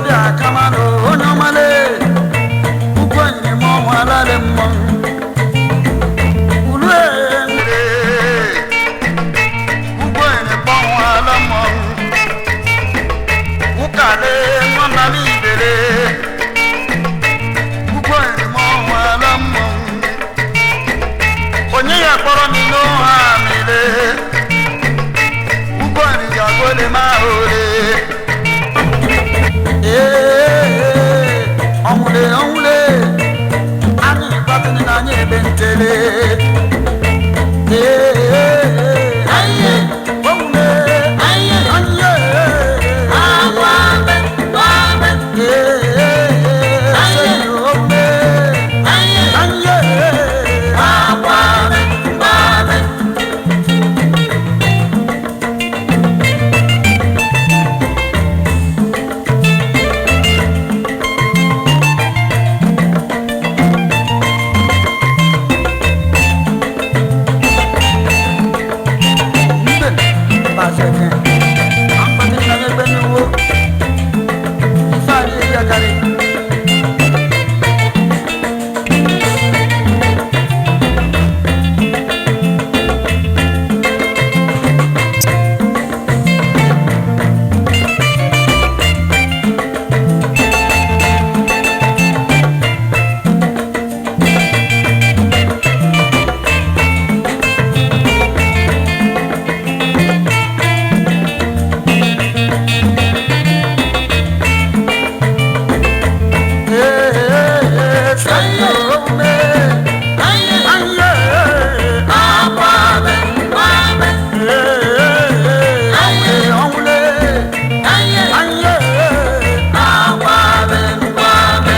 Okorobịa kamanụ onye ọmale ugwu anyịrị m ọnwa alalị mmọnwụ ulu ugwu anyịrị kpọnwụ ala mmọnwụ ụkale nwanala ibere ugwu anyịrị m ọnwa ala mmọnwụ onye ya kpọrọ m n'ụha mire ugwu anyịrị ya gole ma ole. Ee, ọnwụle ọnwụle anyị gbatịrị na anyị ebe ntele. Ee, Aye. ọnwụle Aye. anyị. Agwabe, gwabe. Ee, Aye. ọnwụle Aye. anyị. Agwabe, gwabe. Mbe baseke ambatịrị na anyị ebe n'iwo ife anyị eri akarị. Ee, sẹ́yìn ọ̀húnmẹ́. Aye. Aye. Agwabe, gwabe. Ọnwụle Aye. aye. Agwabe, gwabe.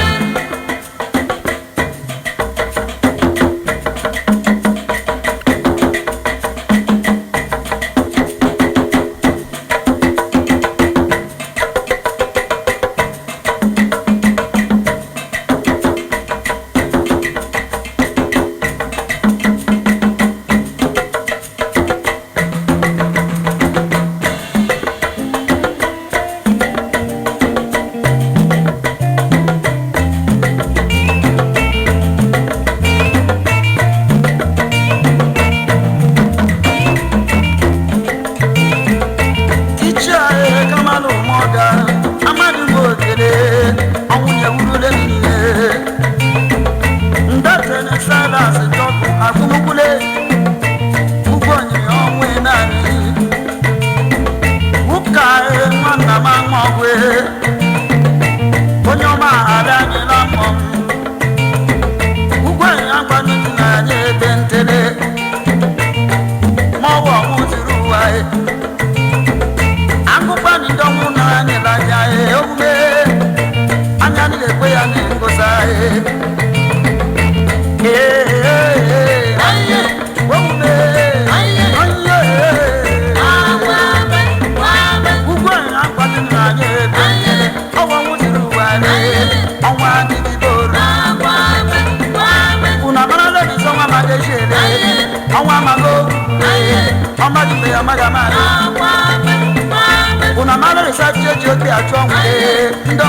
Ichie kamalụ mọga amadu m okele ọnwụ na-ewurule n'ihe ndetene silas jọbụ agụmkwule ugwu onyere ọnwụ naanị ụka nwanna m ama ọgwụ onye ọma abịa anyịla mmọnwụ ugwu anyị agbanụ dị na anyị ebe ntele ma ọwụ ọnwụ zuru ụwa. Akụkpani ndọnwụ na anyị laja omume anya niile ekwe ya na ngosa. Ee, Aye. omume Aye. onye Agwabe, gwabe. ugwu anyị akwadị na anyị ebe Aye. ọnwa nwụziri ụwa ọnwa adịgide oru. Agwabe, gwabe. Unu amarala ebisi ọnwa amaghị eji ere ọnwa amago ọmadụ mgbe ya amaghị amaghị. Agwabe, gwabe. Unu amarala esi achị eji obi achụ ọnwụ ndị